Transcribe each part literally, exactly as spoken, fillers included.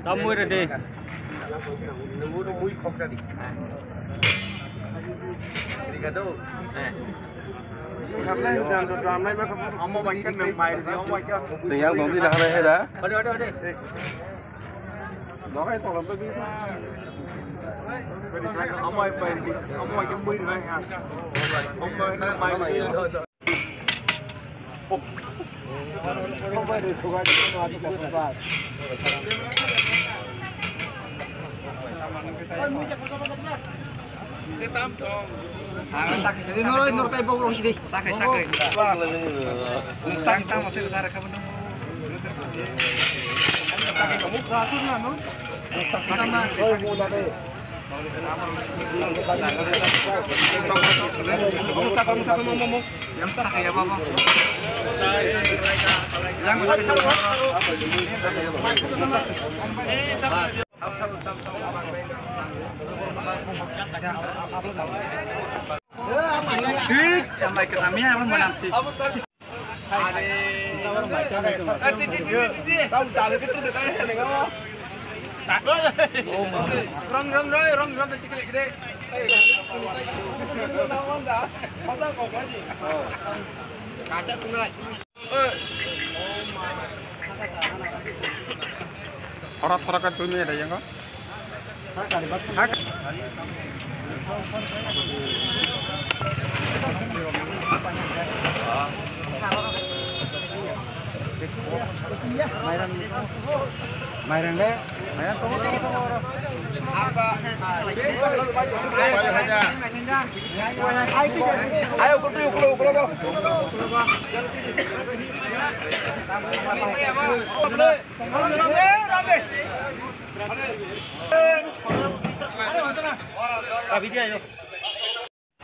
Tamoi re de. Sing yang tong di dah re he da. Ini noroi, nortai bok rong sidi. Sakai, sakai. Sakai tamo sir sar khabu. Sakai kamu kasur na no. Sakai tamo. Yang sakit apa, Bang? Yang sakit apa? Yang baik kami apa menang sih? Thora thora ka tumi ada yang ko? Mairang le, mairang tongo, tongo, tongo, oro. Ayo, uklo, uklo, uklo, uklo.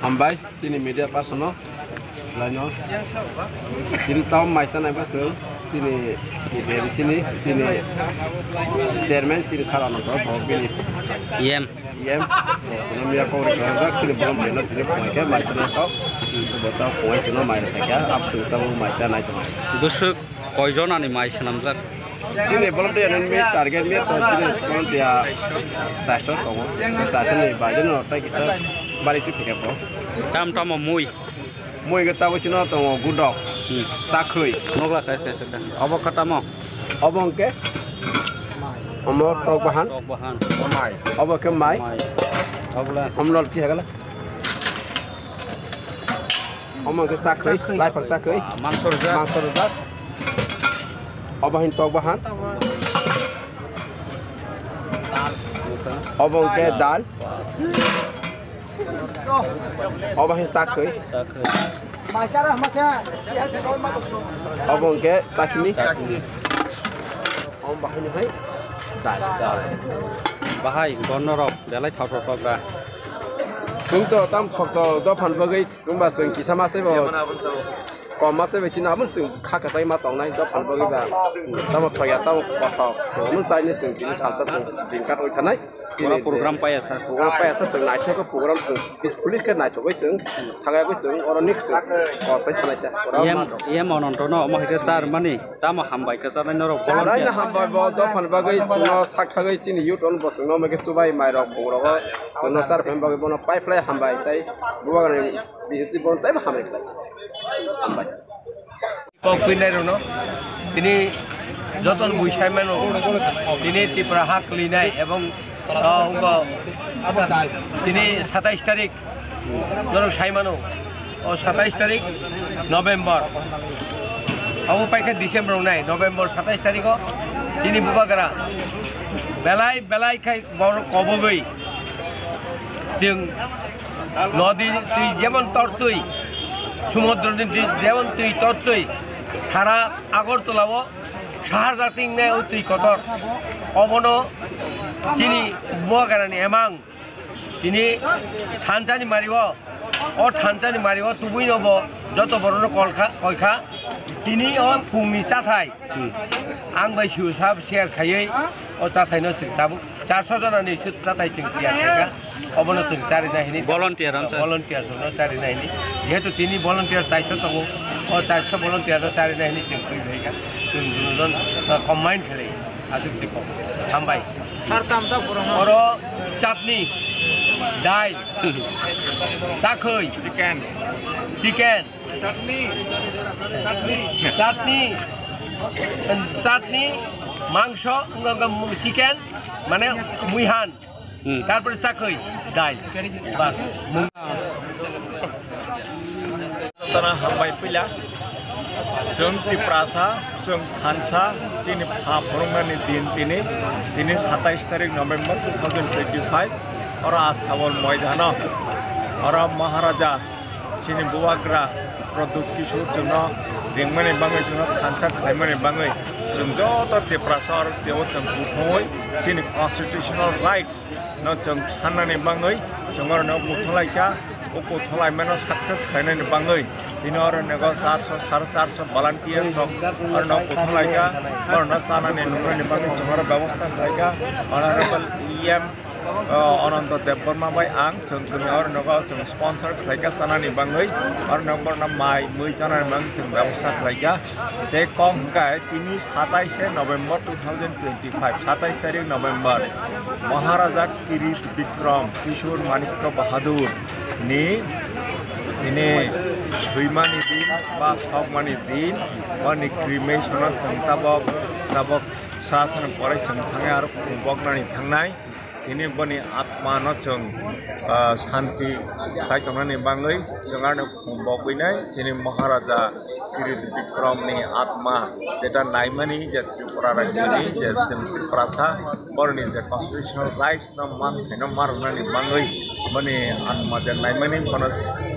Hambai, chini media person no, laino. Chini tao mai chanai ba chwng, chini media chini, chini chairman, chini sara no to, bo bini. Yem. Yem. Chini media kok ri kha, chini bolom bini, chini phone khe mai chanai to. Bo tao phone chini mai kha, up to tao mai chanai to. Busuk. Koijon ani mai swnamjak? Chini volunteer ni mi target mi to chini volunteer charso tongo. Charso ni baje no tai kisa bari tu phika po. Tam tamo mui. Mui ga tabo chino tongo gudok. Hmm. Chakhwi. Nokla kai kai saka. Obo kha tamo? Obo hwnkhe? Omo tok bahan. Tok bahan. Obo khe mai. Mai. Obla. Omlol ki hagala? Omo hwnkhe chakhwi, chakhwi. Laipang chakhwi. Ah, mangso rwjak. Mangso rwjak. Obo hin tok bahan. Obo hwnkhe dal. Obo hin chakhwi. Chakhwi. Obo hwnkhe chakni. Chakni. Omo bahai ni hai dal. Dal. Bahai, gonno rok, belai thao thao tok da. Chwng to tam thok to dophan bagwi. Wngba chwng kisa ma se bo kom ma se bo chini abo chwng kha kwchai ma tongnai dophan bagwi ba tamo thoya tamo kothok omo chaini chwng chini salsa chwng jingkat oi thanai. Pura program paya sa. Program paya sa chwng naithok khe program chwng peacefully khe naithok bai chwng thangai bai chwng oro nik chwng kosai thanai cha. Em em ononto no omo hai khe sar mani tamo hambai khe sanai norok. Charai na hambai bo dophan bagwi chwngno sak thagwi chini youth on bo chwngno mege chubai mai rok bung rogo chwngno sar phan bagwi bono pai phlai hambai tai bubagra ni. Bijiti bon taibo hambai khlai. Hambai. Kok kwinai rokno tini joton bui sai mano tini Tripura ha kwlinai ebong, ah, wngkha tini satais tarik norok sai mano o satais tarik November abo paikha December wngnai November satais tariko tini bubagra belai belai khai borok kobogwi chwng Nodi twi jemon tortwi, sumudroni twi jemon twi tortwi, sara Agartala o sahar jating nai o twi kotor. Obono chini bubagrani emang, tini thansani mario, O thansa ni mari o tubui no bo joto borok no kol kha, koi kha. Tini o phung ni chathai. Hmm. Ang bai siu sab share khaiwi o chathai no chwng tabuk charso jona ni sut chathai chwng tiyar kha. Obono chwng chari na hini. Volunteer ang sa. Volunteer no chari na hini. Jehetu tini volunteer chaiso tongo. O chaiso volunteer no chari na hini chwng twi kha. Chwng duno jon, uh, combine khlai. Aswk se kok. Hambai. Sir, tam ta borok no. Oro chutney, dal, chakhwi, chicken, chicken, chutney, chutney, chutney, chutney, mangso, chicken, mane muihan. Hmm. Tarpore chakhwi, dal. Bas. Tana hambai puila. Chwng Tiprasa, chwng thansa, chini pha phunuknani din tini, tini satais tarik November two thousand twenty-five, oro Asthabol moidano, oro Maharaja, chini Bubagra, Pradyut Kishore chwngno ringmani bagwi, chwngno thansa khlaimani bagwi, chwng joto Tiprasa oro teibo chwng kuthumwi, chini constitutional rights, no chwng sannani bagwi chwng oro no kuthulaikha, o kuthulaimano success khlainani bagwi tini oro nego charso, sare charso volunteer rok oro no kuthulaikha, oro no chanani nungnani bagwi chwng oro bebosta khlaikha. Honorable E M, uh, Ananta Debbarma bai ang chwng tini oro nogo chwng sponsor khlaikha chanani bagwi, oro no borno mai mui chanani bagwi chwng bebosta khlaikha. Tei kok hwnkhe tini satais November two thousand twenty-five, satais tarik November, Maharaja Kirit Bikram Kishore Manikya Bahadur ni tini thwimani din ba sokmani din, boni cremation-o chwng tabok, tabok sra sra ni pore chwng thangnai aro khum boknani thangnai. Tini boni atma no chwng, ah, santi khai tongnani bagwi chwng ano khum bogwi nai chini Maharaja Kirit Bikram ni atma, jeta naimani je Tripura rajyo ni je chwng Tiprasa, boroni je constitutional rights no man khaino ma rwnani bagwi boni atma je naimani bono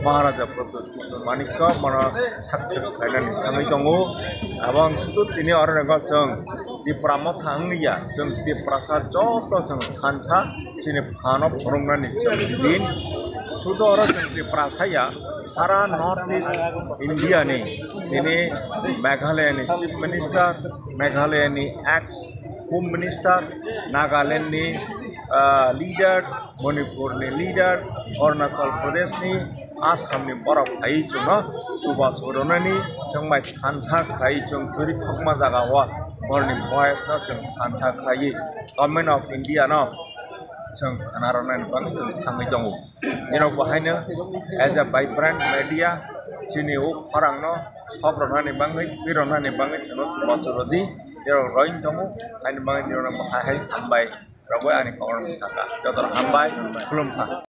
Maharaja Pradyut Kishore Manikya bono success khlainani thangwi tongo. Abang sudu tini oro nego chwng Tipra Motha wngya, chwng Tiprasa joto chwng thansa chini phano phunuknani chwng din. Sudu oro chwng Tiprasa ya, sara North East India ni, tini Meghalaya ni Chief Minister, Meghalaya ni ex Home Minister, Nagaland ni, ah, leaders, Manipur ni leaders, Arunachal Pradesh ni, Assam ni borok phai chwngno chubachu rwnani chwng bai thansa khlai chwng chwri khokma jaga o borokni voice no chwng thansa khlaiwi Government of India no chwng khna rwnani bagwi chwng thangwi tongo. Nirok bo haino as a vibrant media chini o khorang no sok rwnani bagwi, twi rwnani bagwi chwngno chubachu rwdi, nirok roin tongo, haini bagwi nirok no hai hai hambai. Rogwi ani kokno mwthangkha. Jotono hambai, khulumkha.